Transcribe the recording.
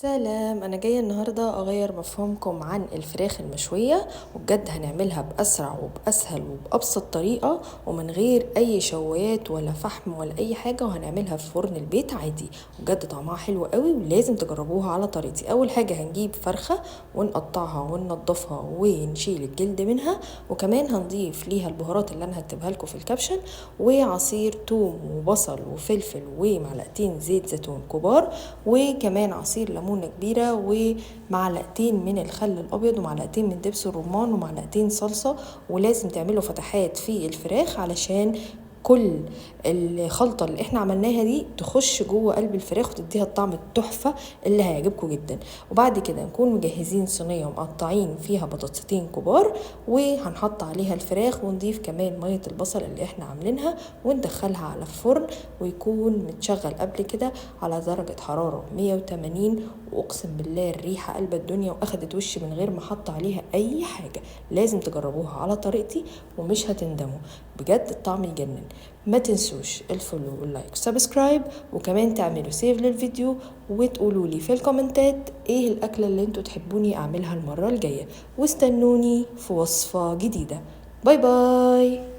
سلام. انا جاية النهارده اغير مفهومكم عن الفراخ المشويه، وبجد هنعملها باسرع وباسهل وبابسط طريقه ومن غير اي شوايات ولا فحم ولا اي حاجة، وهنعملها في فرن البيت عادي، وبجد طعمها حلو قوي ولازم تجربوها على طريقتي. اول حاجة هنجيب فرخة ونقطعها وننضفها ونشيل الجلد منها، وكمان هنضيف ليها البهارات اللي انا هكتبها لكم في ال caption، وعصير توم وبصل وفلفل ومعلقتين زيت زيتون كبار، وكمان عصير ليمونه كبيرة ومعلقتين من الخل الابيض ومعلقتين من دبس الرمان ومعلقتين صلصه. ولازم تعملوا فتحات في الفراخ علشان كل الخلطة اللي احنا عملناها دي تخش جوه قلب الفراخ وتديها الطعم التحفة اللي هيعجبكم جدا. وبعد كده نكون مجهزين صينية ومقطعين فيها بطاطستين كبار، وهنحط عليها الفراخ ونضيف كمان مية البصل اللي احنا عاملينها وندخلها على الفرن، ويكون متشغل قبل كده على درجة حرارة 180. واقسم بالله الريحة قلب الدنيا واخدت وش من غير ما احط عليها اي حاجة. لازم تجربوها على طريقتي ومش هتندموا، بجد الطعم يجنن. ما تنسوش ال follow وال like و subscribe، وكمان تعملوا save للفيديو وتقولوا لي في الكومنتات ايه الاكلة اللي انتوا تحبوني اعملها المرة الجاية، واستنوني في وصفة جديدة. bye bye.